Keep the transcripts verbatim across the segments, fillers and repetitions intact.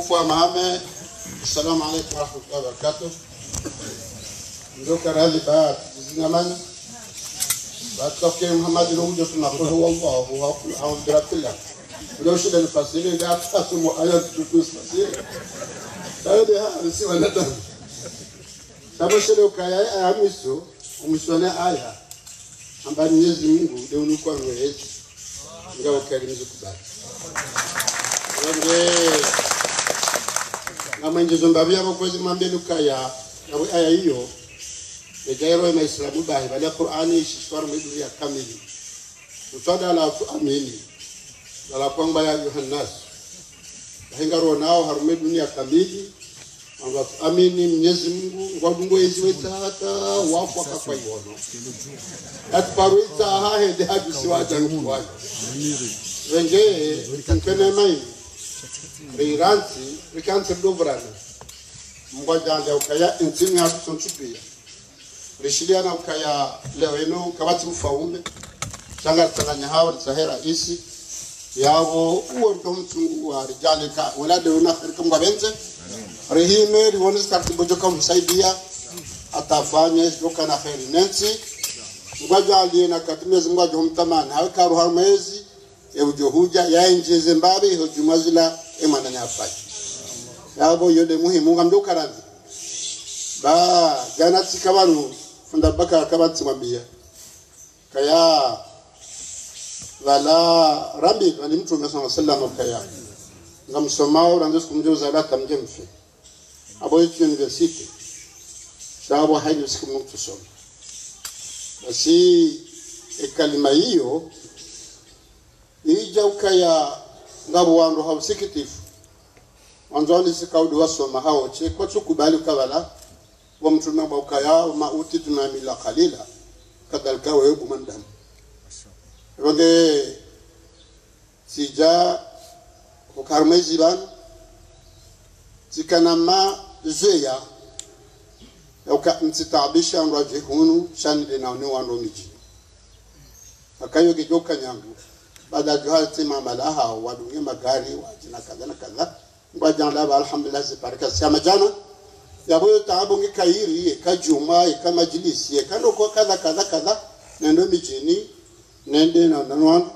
Kwa Mohamed, assalamu alaikum warahmatullahi wabarakatuh. Ndo karali ba, zina mani. Ba toke Muhammad no ujo tuna qul huwallahu ahad, a'udhu birabbil falaq. Ndo shida ni fasiri, nda ata sumo aya tutu fasiri. Tayo de ha, si wanadamu. Sabo shele ukaya, aya mwiso, umwiso ne aya. Amba Mwenyezi Mungu, nde unuka ngwezi. Nga ukali mzukubali. Wende, nga mwenje zomba biya bokozi mambe lukaya, na we aya iyo, ejairo ya Maislamu bahi, bali ya Qur'ani, ishiswara mwe dunia kamili. Utswada la watu amini. Wala kwamba ya Yohanas. Wahenga ronao harumwa dunia kamili. Wamba amini Mwenyezi Mungu, ngwadungo ezi wetsa hata wafu wakakwa iwono. Ati paru itsa ha hende hadisi wa ajabu kwayo. Wenge, nkene mai. Riranti, rikanti ndo vurana. Ngwadjande ukaya, ntini hatu sontsi piya. Rishiliana ukaya leo inu kapvatsi ufaume. Sha ngaritsanganya hawo ritsahe raisi. Yapvo uwo ndo mtsungu wa ridjalika. Wala de una kheri ka Mngu apvendze. Rihime riwone zikati bojo ka umsaidia. Hata afanye, djoka na kheri nentsi. Ngwadjaliye na kati Mwenyezi Mungu adjo mtamani. Hawe karu harumwa ezi. E udjo hudja, ya enjeze mbapvi, ho djumwa zila, e mwananya afanye. Yapvo iyo de muhimu, ngamdo karani. Ba, djana tsika pvanu, fundi Abubakar kapvatsi mwambiya. Kaya, pvala, Rabbi, pvani Mtrume swallallahu alayhi wasallam kaya. Ngamsomao, randzi siku mdjo uzala hata mdje mfe. Apvo itsi université. Sha apvo hayini siku mdjo usoma. Basi, e kalima iyo, idja ukaya ngapvo wandru ha usikitifu. Wandzani sika udi wasoma hawo, tsi kwatsukubali ukaya pvala, wa Mtrume amba ukaya, وما أوتيتم من العلم إلا قليلا. Kadhalika wewe bo mwanadamu. Epvange, tsidja, uka harumwa ezi pvanu, tsikana mazoweya, ya uka ntsitaabisha wandru wadje hunu, sha nde naone wandru midjini. Akayo kidjoka nyangu, baada djuha tsi mamalaha, wadunge magari, wadjina kadha na kadha. Ngwadjanda ba alhamdulillah ziparika siya madjana. Yapvo yo taabu nge kayiri, yeka djumwa, yeka madjilisi, yeka ndoko kadha, kadha, kadha. Nendo midjini, nende na, na nwangu.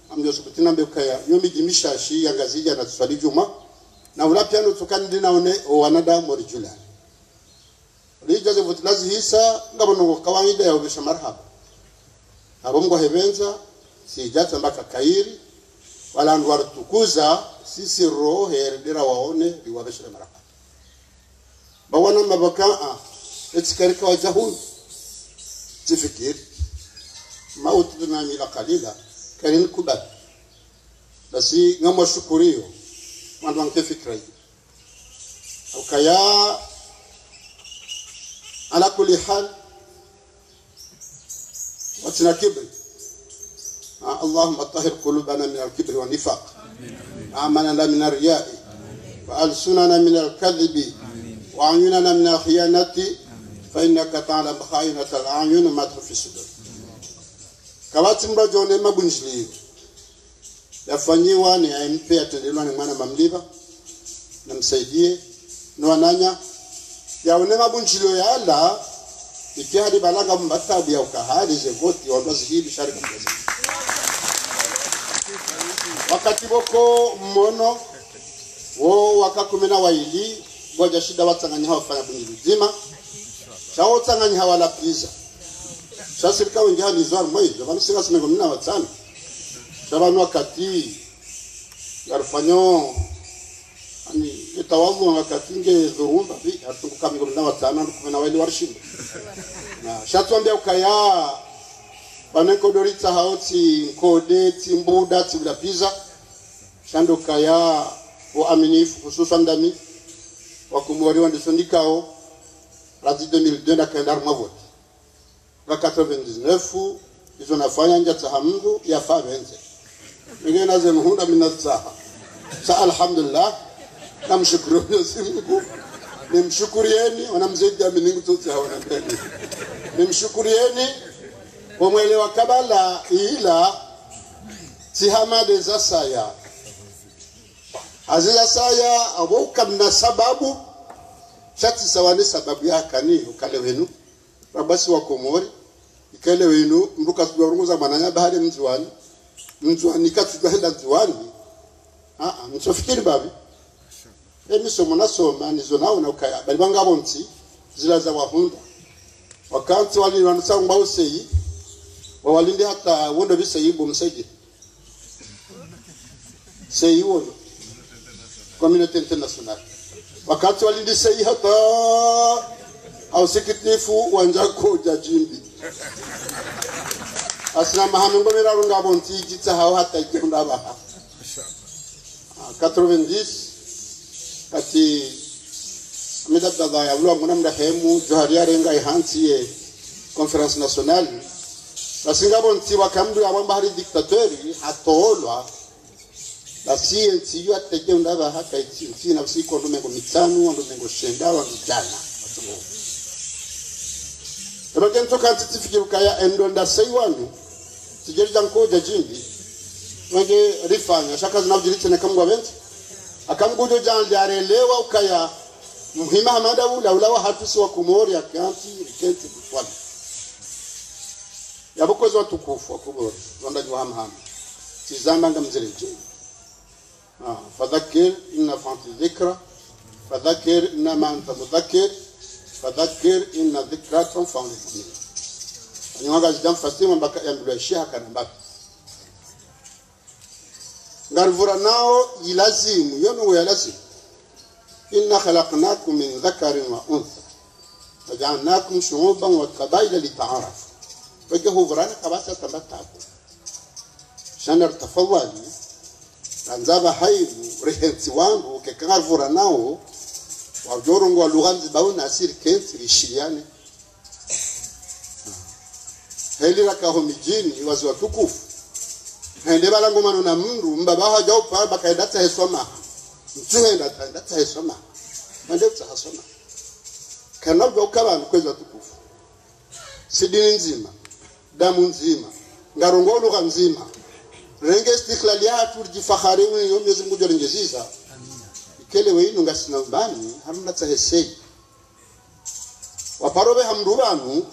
Amdjo sukuti nambe ukaya, yo midji mishashi, ya Ngazidja na tsiswali djumwa. Na ula piya no tsuka nde naone, o wanadamu ridjulani. Lidja ze voti lazihisa, ngapvo ndrongoo kawaida ya upvesha marahaba. Apvo Mngu ahepvendza, tsidja tsamba kakayiri, wala wandru waritukuza, sisi roho heri dera waone, riwapveshe marahaba. Ba wana mabaka, a, etsi kari kawadja hunu, tsifikiri. وما أوتيتم من العلم إلا قليلا, kari nikubali. Basi ngamwashukuriyo, wandru wanike fikira iyo. Ukaya, ala kulli hal, watsina kibri. Ah, اللهم طهر قلوبنا من الكبر والنفاق، وأعمالنا من الرياء، وألسنتنا من الكذب، وأعيننا من الخيانة، فإنك تعلم خائنة الأعين وما تخفي الصدور. Kapvatsi mdru adjo ona mabundjiliyo yafanyiwa ni A M P yatrendelwa ni mwana mamliba, namsaidie, no wananya. Yaone mabundjiliyo yala, iki hali balanga mbatabu ya uka hali ze voti, wandru zihili shari kumbazi. Wakati pvoko mmono, wo waka kume na wayili, ngwadja shinda watsanganyiha wafanya bundjiliyo dzima, sha wo tsanganyiha wala piza. Sha sirika wendji hanizo harumwa izo, pvanu sirika si mengo mine na watsanu. Sha pvanu wakati, ngarifanyo, ani, etawadhu wakati nge dhurumba, pvi, hatungu ka mengo mine na watsanu, wandru kume na wayili warishinda. Na, sha tsi wambia ukaya, pvanu nkodo ritsaha wo tsi nkode, tsi mbuda, tsi bula piza. Sha ndo ukaya, wo aminifu, hususwan ndami, wa Komori wandisa ndikao, radhi deux mille deux ndakaenda harumwa voti. Nga quatre-vingt-dix-neuf, izo nafanya ndjatsaha mndru yafa pvendze. Nge na ze muhundra mi natsaha. Sha alhamdulillah, namshukuru Mwenyezi Mungu. Nimshukurieni, wana mzee Djamini ngu tsotsi hawana mbeni. Nimshukurieni, wo mwelewa kabla ila, tsi hama de za saya. Aziza saya, apvo uka mna sababu, sha tsi sawa ne sababu ya kani, uka leo inu, rabasi wa Komori, ika leo inu, mndru katsudjuwa urunguza mwananya bahari Mndzuwani, Mndzuwani katsudjuwa henda Ndzuwani. Aa, mtsofikiri babi. Emi somo nasoma, nizo naona ukaya, bali banga pvo ntsi, zila za wahundra. Wakantsi wali wanutsa ngwa useyi, wawalindi hata wondo biseyi bo msege. Seyi wono. Communauté internationale. Wakantsi walindi seyi hata, au sikitifu, wandza kudja djimbi. Asina maha mengo miraru ngapvo ntsi djitsa hao hata idje hundra baha. Ah, quatre-vingt-dix, kati Ahmed Abdallah ya ulwa nguna mrehemu, Djohar ya renga ihantsi ye Conférence Nationale. Basi ngapvo ntsi waka mndru ya wamba hari dictateur, hatolwa. Basi ye ntsi yo atedje undra baha ka itsi, ntsi na usiku wandru mengo mitsanu, wandru mengo shenda, wandru djana. Eba kentso kantsi tsifikiri ukaya endo nda seyi wanu, tijeri dja nkodja djimbi, wenge rifanya, sha kazi na udjiri tsena kamgwa bentsi. Aka mgudjo djandja arelewa ukaya, muhima hamada ula, ula wa hatru si wa Komori, akantsi, rikentsi, kufwani. Yapvo kwezi watukufu wa Komori, wandani wa hamahama. Tsizamba ngamziredjeyi. Ah, فذكر إن نفعت الذكرى، فذكر إنما أنت مذكر، فذكر إن الذكرى تنفع المؤمنين. Ani wanga zidja mfasiri mwamba ka yambilwa ishiha kana mbaka. Ngarivura nao ilazimu, yono ya lazimu. إنا خلقناكم من ذكر وأنثى وجعلناكم شعوبا وقبائل لتعارفوا. Weke huvurana kabasa tamba tabu. Sha na ritafadhwali, randza baha inu, rihentsi wandru, keka ngarivura nao, wadjo rongowa lugha ndzima bauna si rikentsi, rishiliane. Heli raka ho midjini, wazee watukufu. Hende bala ngomano na mndru, mbaba hadja upara, baka henda tsahe swamaha. Mtsu henda, henda tsahe swamaha. Hende tsaha swamaha. Kana udjuwa uka pvanu kwezi watukufu. Si dini ndzima, damu ndzima, ngarongowa lugha ndzima. Renge istiklali yahatru ridjifahari uyo Mwenyezi Mungu djo rengeziza. Ike leo inu ngasina ubani, harumwa tsahe seyi. Waparo pveha mndru pvanu,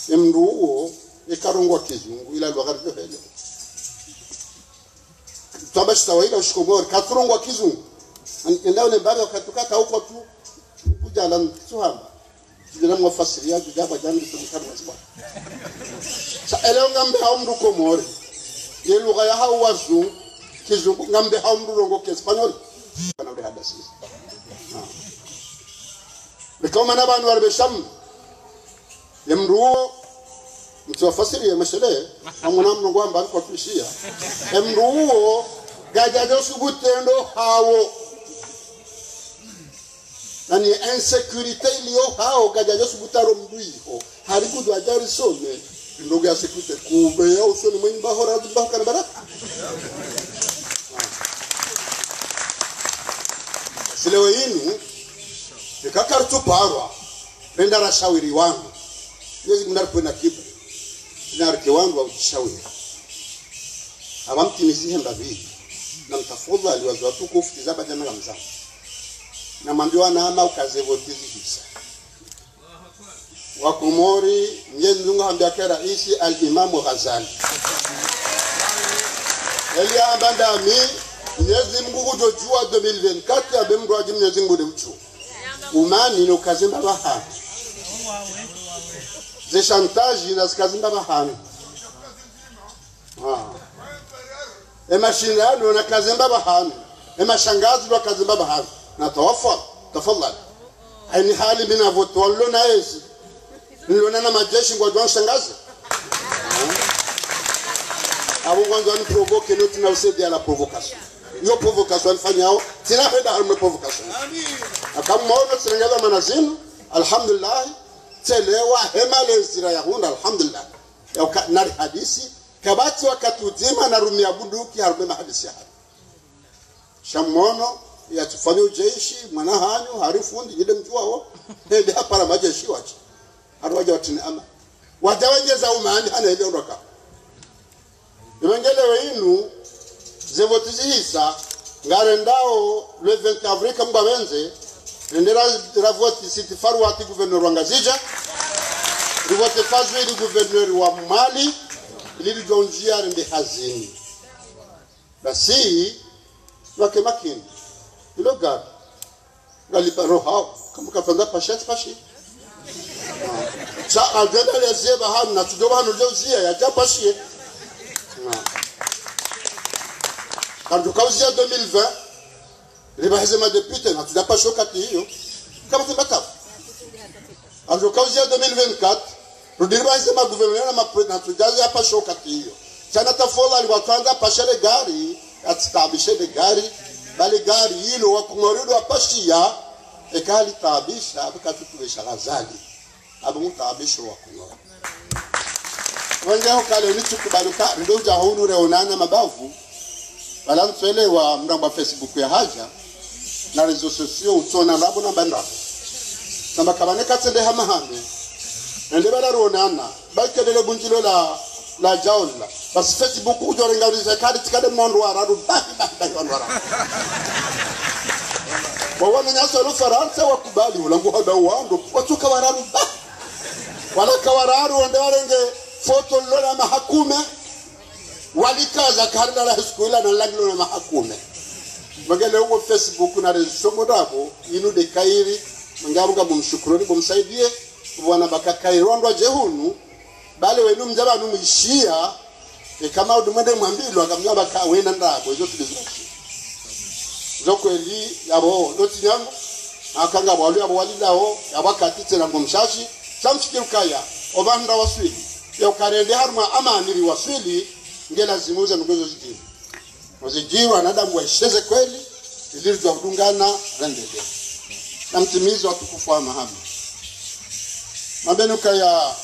ye mndru uwo, ye karongowa kizungu, ila lugha ridjo hele. Twamba shitawayila ushikomori, katsurongowa kizungu. An-, enda une mbali wakati ukata uko tu, kudjala ntsuhamba. Kudjala mwafasiriya, kudjaba djambi, kudjika mwazibwa. Sha, eleo ngambe hao mndru Komori. Ye lugha ya hao wazungu, kizungu, ngambe hao mndru rongowa kiespanyoli. Kana ule hadasi. Ah. Rikaumana pvanu waribeshamu. Ye mndru uwo, mtsuwafasiriye mashele, hamuna mndru ngwamba alikwa tuishiya. Ye mndru uwo, kadjadjo subutu endo hawo. Nani insécurité iliyo hawo, kadjadjo subutu aro mndru iho. Hari kudjwa djari some, ndogo ya sécurité, kube ya usoni mwenyi bahora, bahora kana baraka. Si leo inu, ika karitsuparwa, renda rashawiri wandru. Yezi mndru aripvwe na kibri. Ina rike wandru wa ushawiri. Aba mtimizi hemba pvili. Na mtafadhwali wazee watukufu tizaba djana ngamzao. Na mwambiwa na ama uka ze voti zihisa. Wakomori, Mwenyezi Mungu hambia ke raisi Al-Imamu Ghazali. Eli amba ndami, Mwenyezi Mungu kudjodjuwa deux mille vingt-quatre, abe mndru adji Mwenyezi Mungu de uchu. Umani no kazemba pvahanu. Ze chantage na zikazemba pvahanu. Ah. E mashindano na kazemba pvahanu. E mashangazi na kazemba pvahanu. Na tawafa, tafadhali. Aini hali mina vote walona ezi. Nilona na majeshi ngwadjo nishangaza. Ah. Abo ngwandzo wani provoquer, no tsina usaidia la provocation. Yo provocation wanifanyao, tsina henda harumwa provocation. Aka mwaono tsirengeza mana zinu, alhamdulillah, tselewa hema lezira ya hundra, alhamdulillah. Ya uka nari hadisi, kapvatsi wakati udzima narumia bunduki harumwa mahadisi ya hari. Sha mwono, ya tsufanya ujeshi, mwana hanyu, hari fundi, nyi de mdjuwao, hende hapara majeshi wadje. Hari wadja watini ama. Wadja wengeza umani, hana hende ondoka. Imangeleo inu, ze voti zihisa, Ngarendao le vingt avril, ka Mngu yapvendze, rende ra, ra vote Sitti Farwati gouverneur wa Ngazidja, ri vote Fazwili gouverneur wa Mwali, ili ridjo ndjia rende hazini. Basi, wake makini. Ilo gari. Ngali paro hao, kamwe kapvandza pashiya, tsi pashiya. Sa, adjenda le ziye pvahanu, na tudjo pvahanu le uziya, yadja pashiya. Kandjo ka uziya deux mille vingt, ripvahize ma députés, na tudja pashiya wakati iyo. Kama tsi mbatafu. Kandjo ka uziya deux mille vingt-quatre, rudi ripvahize ma gouverneurs na ma présidents, na tudja ziya pashiya wakati iyo. Tsena tafadhwali, watsandza pashiya le gari, yatsitaabishe le gari, ba le gari ilo wakomori ndo wapashiya, eka halitaabisha, apvo katsutuwesha Ghazali. Apvo mutaabisho wakomori. Wenge hukale unitsukubali ka, ndo udja hunu reonana mabavu, wala mtswelewa mramba Facebook ya hadja, na réseaux sociaux, utsona ndrabo na mba ndrabo. Namba kapvane katsende hamahame. Ende bala ronana, ba ikedele bundjilo la, la djaola. Basi Facebook udjo renga ulize kadi tsikade mna wandru wararu, bahi, bahi, bahi, wandru wararu. Wawana nyasa lo Farantsa wakubali, ulangu hada wandru, watsuka wararu, bahi. Wala ka wararu, wende warenge foto lo la mahakume. Walikaza kari la la siku ila na langi lo na mahakume. Magele uwo Facebook na rezo somo dako, inu de kairi, mngabu nga mumshukuruni, mumsaidie, wana baka kairi, wandru wadje hunu, bale wenu mdja pvanu mwishiya, e kama udu mwende mwambilwa, kamdja baka wena ndrabo, izo tulizo. Zo kweli, yapvo, loti nyangu, akanga walu, yapvo walilao, yapvo wakati tsena ngo mshashi, sa mfikiri ukaya, opvandra waswili, ya ukarende harumwa amani ri waswili, nge lazimu ze nungo zo zidjiri. Wazidjiri wanadamu waisheze kweli, ili ridjuwa udungana, rendele. Na mtimizi watukufu wa mahame. Mambenu kaya,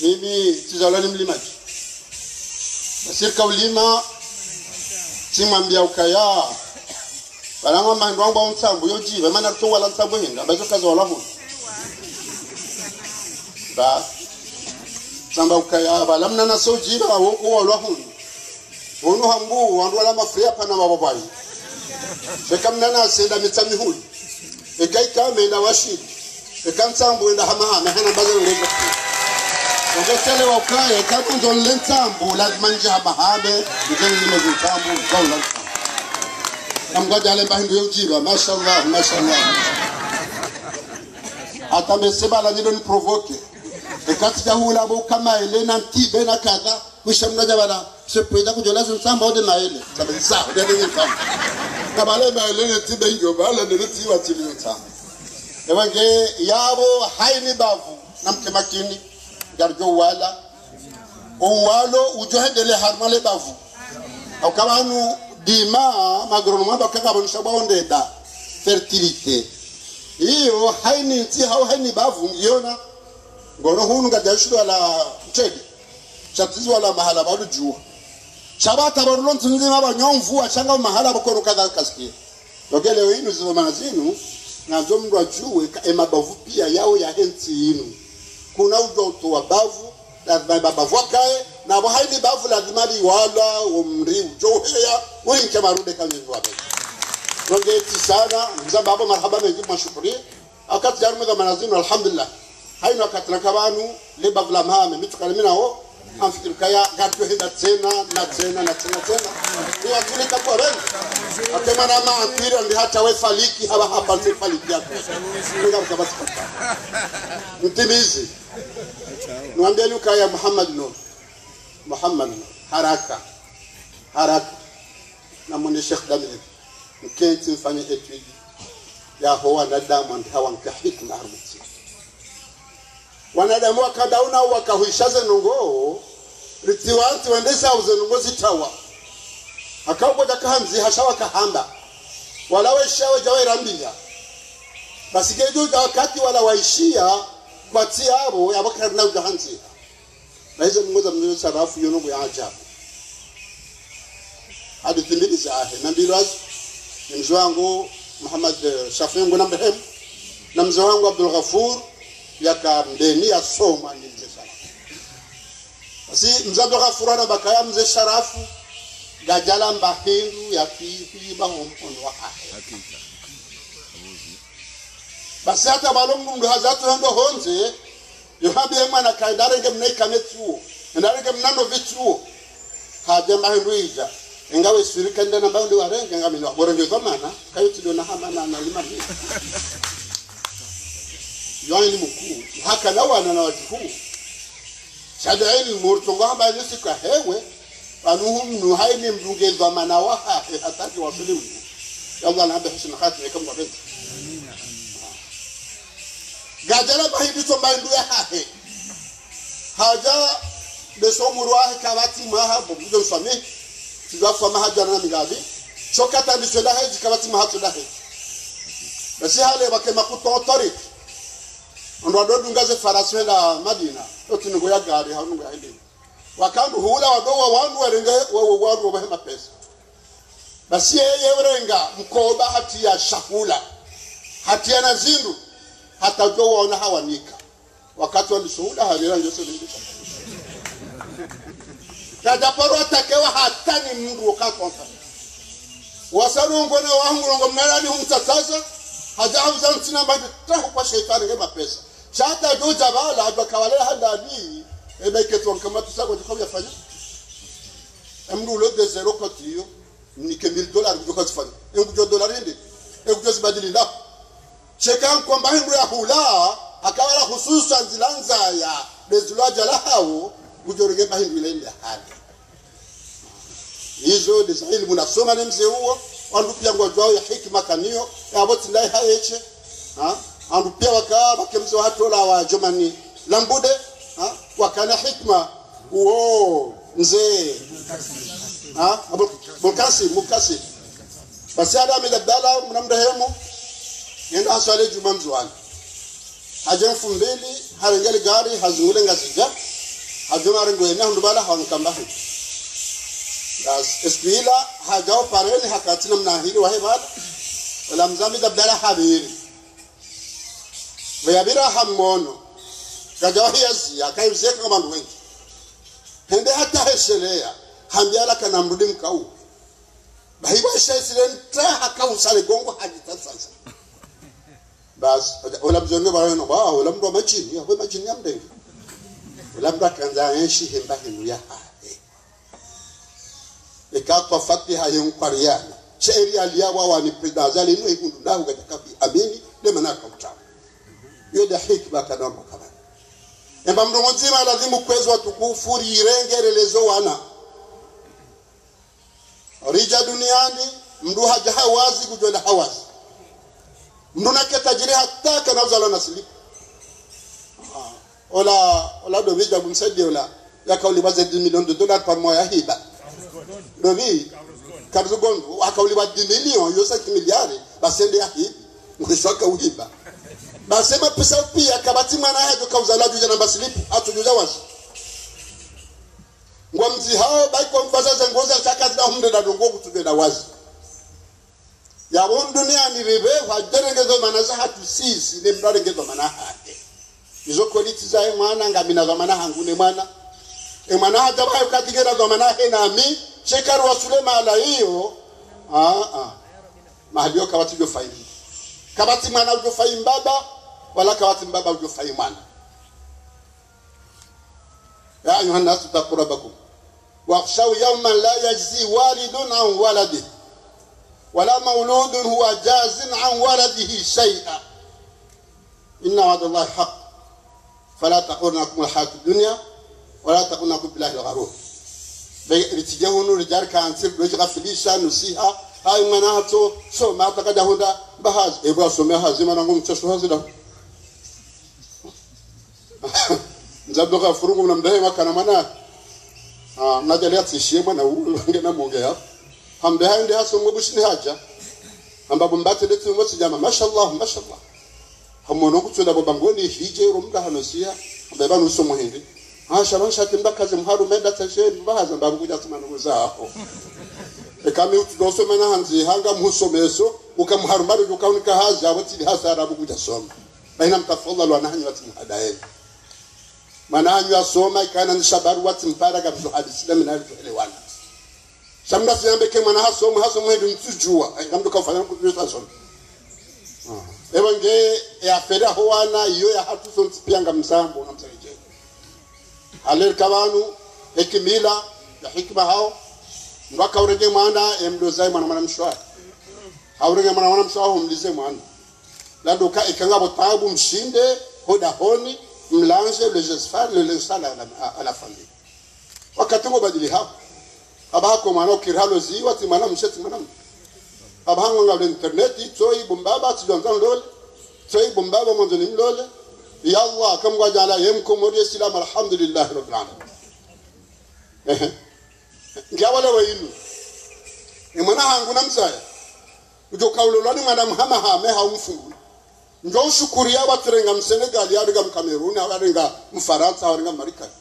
mimi, tsizalwa ni mlimadji. Basirika ulima, tsimwambia ukaya, pvala ngwa mahandru wangu wa ntsambu yo djiva, mana rutso wala ntsambu hinga, ambazo kazo wala hunu. Ba, tsamba ukaya, pvala mnana so djiva, wo, wo wala hunu. Wono hambu, wandru wala mafria pana wababwayi. Eka mnana asenda Mitsamihuli. Eka ikame enda Washili. Eka ntsambu enda hamahame, hana mbaze ngezo. Ongetsele wa ukaya, eka kundzo nle ntsambu, lazima ndje hamahame, ndje nile ntsambu, ndje nile ntsambu. Namgwadjale mba hindru yo udjiva, mashallah, mashallah. Hata mese pvala nilo ni provoquer. Eka tsidja hula bo kama ele na ntibe na kadha, kwisha mnadja pvala, se pwedja kudjola zo ntsambu ode maele. Sabe nsa, ode ne ntsambu. Kabale maele ne ntibe iyo, pvala ne ntiwa tili ntsambu. Ewa nge, yapvo haini bavu, na mke makini, ngaridjo wala. Owalo udjo hendele harumwa le bavu. Au kama hanu dima, ma agronome baka pvanu sha bwa ondeda. Fertilité. Iyo, haini ntsi, hau haini bavu, ngiona. Ngono hunu ngadja shidwa la mtredi. Sha tsizi wala mahala pvadu djuwa. Sha pvata pvanu lo ntsi ndzima pvwa nyomvu, washanga mahala pvwa kono kadha kasikia. Loke leo inu zilo mana zinu, nazo mndru adjuwe ka emabavu pia yao yahe ntsi inu. Kuna udjuwa utowa bavu, lazima emabavu akaye, na pvo haini bavu lazima liwalwa, omri udjo uheya, urinke marude kanyendwa be. Nonge eti sana, mzamba apvo marahaba mendji mashukuri, wakati jaru mwe za mana zinu, alhamdulillah. Haina wakati naka pvanu, le bavu la mhame, mi tsuka le mi nawo, ngamfikiri ukaya, ngaridjo henda tsena, na tsena, na tsena, tsena. Ni wakati ule kakwa pvenu. Ate mana ma akwira ndi hata we faliki, hapva hapva ntsi faliki yako. Nga mkabasi kaka. Mtimizi. Nwambieni ukaya Muhammad Nur. Muhammad Nur. Haraka. Haraka. Na mwone Sheikh Damir. Mkentsi mfanye étude. Yaho wanadamu andi hawa nka hikima harumwa ntsi. Wanadamu wakadauna wakahuisha ze nungo, ritiwa ntsi wendesa uze nungo zitawa. Haka uko djaka handziha sha wakahamba. Wala waishiya wadja wairambia. Basi kedju dja wakati wala waishiya, kwatsi yapvo, yapvo karina udja handziha. Na hizo nungo za mzee Sharafu, iyo nungo ya ajabu. Hadisi mbili zahe, na mbili wazi, ni mzee wangu Muhammad, eh, Shafi, Mngu namrehemu, na mzee wangu Abdul Ghafur, yaka Mbeni yasoma ni mzee Sharafu. Basi, mzee Abdul Ghafur hana bakaya mzee Sharafu, Kadjalamba hindru ya kwiba ho mhono wahahe. Basi hata pvalo mndru hazatsu hendo hondze, yo hambiye mwana kaye ndarenge mna ikame tsuo, ndarenge mna ndrovi tsuo. Hadja mba hindru idja. Inga we sirika nda namba ndo warenge, nga mi no warenge dhwamana, kayo tsi ndo na hamana na lima mi. Yo ni mkuu, haka na wana na wadjukuu. Sha ndo ilmu murtsongo hamba ni sika hewe, pvanu hu mnu haini mdunge dhwamana wahahe, hata ki wasuli mnu. Ya Allah na ambe husni khatima, eka Mungu apvendze. Kadjalamba hindru tso mba hindru yahahe. Hadja, beso muru wahe kapvatsi mwaha, bo mdjo mswami, tsidjwa fwa maha djana na mingapvi, sho katandiswe nda hedji kapvatsi mwaha tso nda hedji. Basi hale pvake makuto otoriki. Ndo wado dunga ze farasi hwenda Madina, yo tsi nungo ya gari, ha nungo ya hindri. Wakandru hula wado wa wandru warenge, wa, wa wandru wabahe mapesa. Basi yeye urenga mkoba hatriya shahula, hatriya na zindru, hata djo waona hawanika. Wakati wa nisuhula halila ndjose nindisa. Kadja paro atakewa hata ni mndru wakati wa mfano. Wasaru ngona wahu ngulongo mnalani humtsatsaza, hadja hauza ntsina mba hindru trahu kwa shetwani nge mapesa. Sha hata djo dja pvala, hadja kawale handani, ebe ketu wankamatu sako djiko yafanya. Emndru ulo de zéro koti yo, nike mille dollars ngudjo kazifanya. Engudjo dollar inde, engudjo zibadili nda. Sheka nkwamba hindru ya hula, hakawala hususwa ndzila ndzaya, de zilo adjala hawo, ngudjo renge mba hindru ile inde hali. Izo de za ilmu nasoma ne mze uwo, wandru piya ngwadjuwao ya hikima kaniyo, ya pvo tsi ndayi ha eshe, ha? Wandru piya waka, wake mze wa hatola wa Djomani Lambude, ha? Wakana hikima, uwo, mze, ha? Abul-, Bulkasi, Mukasi. Basi Adam Abdallah, mna mrehemu, yenda haswali djumwa Mdzuwani. Hadja mfumbili, harenge ligari, hazungule Ngazidja, hadja marengwe ne hundru pvala, hawanika mba hindru. Basi, esiku ila, hadja opareni, hakatsi na mna hindru wahe pvala, ola mze Adam Abdallah hapviri. Pvo yapvira hamono, kadja wahiya ziya, kayuzeka nga wandru wendji. Hende hata hesheleya, hambiya ala kana mrudi mkau. Bahi pvwa isha isile ntra haka usale gongo hadjitsaza. Basi, ola mze wende pvalo no, wa, ola mndru wa madjini, ya, we madjini ya mdenge. Ola mndru hakandza enshi hemba hindru yahahe. Eka kwa fatiha ye nkwariana. Sheri aliya wa wani président Azali no ikundu ndahu kadja kabi amini, de mana kautamu. Yo de hikima kana mkabani. Emba mndru mdzima lazimu kwezi watukufu rirenge relezo wana. Ridja duniani, mndru hadja hawazi, kudjwenda hawazi. Mndru nake tajiri hata kana uzalwa na silipu. Ah, ola, ola dovi dja kumsaidia ola. Yakaulipva ze dix millions de dollars par mois ya hiba. Dovi, Carlos Ghosn, wakaulipva dix millions, yo cinq milliards, basi ende ya hibi. Mwisho akauhiba. Basi mapesa piya, kapvatsi mwana hadjo kauzalwa djudja na mba silipu, hatsudjudja wazi. Ngwamdzihao, bahi kwa mfaza za ngoza shaka zina humre na ndrongo kutsudjwenda wazi. Yapvo duniani ripve, wadjerengeza mana zahatru sisi, ne mndru arengeza mana hahe. Izo quality zahe mwana, ngami na dhwamana hangu ne mwana. E mwana hadja pvayo kadjigera dhwamana he nami, sheka ruwasule mahala iyo. Ah, ah. Mahali iyo kapvatsi djo fayi. Kapvatsi mwana udjo fayi mbaba, wala kapvatsi mbaba udjo fayi mwana. يا أيها الناس اتقوا ربكم واخشوا يوما لا يجزي والد عن ولده ولا مولود هو جاز عن والده شيئا إن وعد الله حق فلا تغرنكم الحياة الدنيا ولا تغرنكم بالله الغرور. Be, ritsidje hunu ridjari kantsi, ridjighafilisha, nusiha, hayi mwana hatso soma, hata kadja hundra mba hazi, epvo asome hazi, mana ngumtsaso hazi da. Mze Abdou Ghafour ngu mna mdahe makana mwana. Ah, mnadjali atsishiye mwana uwo, ngena mwonge ya. Hambe haende hasome Bushini hadja. Hamba bo mbate de tsi motsi djama, mashallah, mashallah. Hamono kutswela bo bangoni hidje, ro mda hanosiya. Hamba pvanu usomo hindri. Ha, sha pvanu shati mda kaze mharu meda tsashe, mba hazi mba kudja tsima no zaho. Eka mi utsi dosoma na handzi, hanga mhusomeso, uka mharu mari djuka unika hazi, apvo tsi hasara pvo kudja soma. Baina mtafadhali wana hanyu watsi mhadaeni. Mwana hanyu yasoma, ikana ni shabaru watsi mpara kapvizo hadisi na mi naye tuelewana. Tamda siyambe ke mwana hasomo, hasomo hende ntsudjuwa. Ayi, ngamdo kafanya kutuwe hasomo. Ah. Ewa nge, e affaire ho wana, iyo ya hatru sontsi piya ngamzambo, ngamsaidie. Alel kabanu, hekimila, ya hikima hawo. Ndo aka urenge mwana, emloze mwana mwana mshe wahe. Haurenge mwana mwana mshe wahe, humlize mwana. Lado ka ikanga bo tabu mshinde, ho dahoni, mlanje, le linge sale, le linge sale à la, à, à la famille. Wakati ngo badili hawo. Aba hako mwana ukiri haloziwa, tsi mwana mshe, tsi mwana mshe. Aba hangu nga le internet, tsoyi bo mbaba, tsi djwanza nlole. Tsoyi bo mbaba, mwandzo nimlole. Ya Allah, kamwa djala ye mkomori ye silamu, alhamdulillahi rabbil alamin. Ehe. Ngiya wale wa inu. Ni mwana hangu namzaya. Udjo kaulolwa ni mwana mhama hame ha umfungu. Ndjo ushukuriya watsurenga Msenegali, yarenga Mkameruni, yarenga Mfarantsa, yarenga Mmarikani.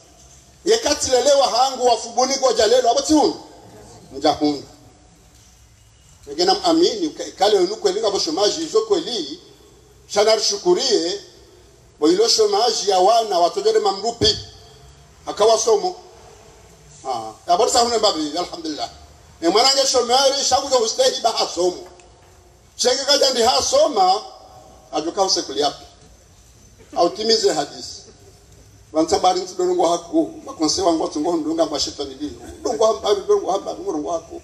Yeka tsi lelewa hangu wafubuni kwadjalelwa, abo tsi hunu. Ndja hunu. Nge namwamini, uka-, ikale unu kweli ngapvo chômage, izo kweli, sha narishukuriye, bo ilo chômage ya wana watsodjere mamrupi, haka wasomo. Ah, abo risa hunu mbapvi, alhamdulillah. E mwana nge chômeur, sha kudjo hustehi ba hasomo. Sha nge kadja ndi hasoma, adjoka usekuli yapi. Au timize hadisi. Pvantsa bari ntsi dorongo haku, makonse wangu watsungo ndunga mwa shetwani lilo. Ndongo hamba, ndongo hamba, ndongo haku.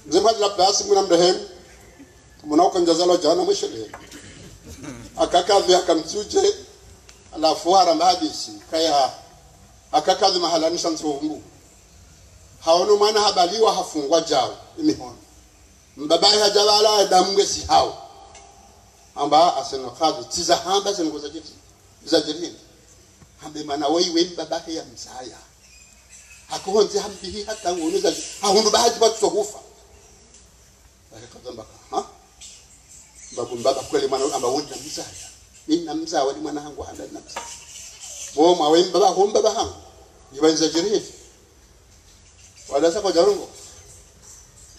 Mze mhadzi la plasi mwana mrehemu, mwana uka ndjazalwa djana mweshele. Akakadhi akamtsudje, halafu haramba hadisi, kaya, akakadhi mahala nisha ntsumbu. Haono mwana habaliwa hafungwa djao, imihono. Mbabahe hadja pvala, damu nge si hawo. Hamba, aseno kadhi, tsi za hamba, aseno ngoza djiri. Za djiri. Hambe mana woyi we mbabahe ya mzaya. Hakohondze hambihi hata ngunu za djiri. Hahundru baha djiba tso hufa. Bahe kadhi hamba ka, ha? Babu mbaba kweli mwana hamba wona mzaya. Nina mzaya wali mwana hangu handa na mzaya. Bo mwa we mbaba ho mbaba hangu. Iba nza djiri. Wala sa kwadjarongo.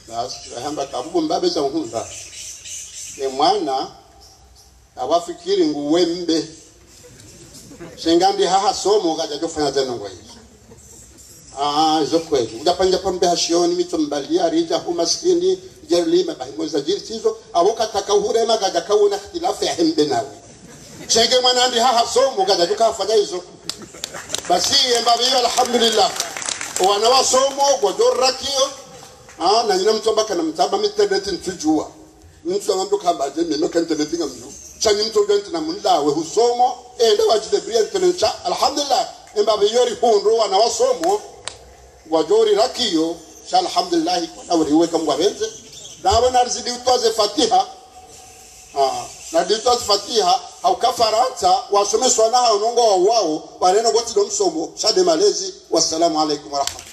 Basi, ahamba ka bubu mbaba za uhundra. E mwana, awafikiri nguwe mbe. Sha nge ndi hahasomo kadja djofanya ze ndrongo izo. Ah, izo kweli. Udja pandja pambe hashioni, mitso mbali, aridja hu maskini, djeri lima, bahi moza djiri tsizo. Awo katsaka uhurema kadja kawona ikhtilafu ya hembe nawe. Sha nge mwana ndi hahasomo kadja djoka hafanya izo. Basi, emba biyo, alhamdulillah. Wana wasomo, kwadjo rakiyo. Ah, na nyina mtsamba kana mtsamba mi internet ntsudjuwa. Mtsamba mdo kamba dje, mimi ka internet ngamdjuwa. Sha nyi mtsamba nti na mlawe husomo, enda wadjidébrouiller internet sha, alhamdulillah. Emba biyo rihundru wana wasomo, kwadjo rirakiyo, sha alhamdulillah, kwana uriwe kamwa benze. Nawe narizidi utwaze Fatiha. Ah, narizidi utwaze Fatiha, hauka Farantsa, wasomeswa na hao nongo wao, waneno koti do msomo, sha nde malezi. Wassalamu alaikum warahmatullahi.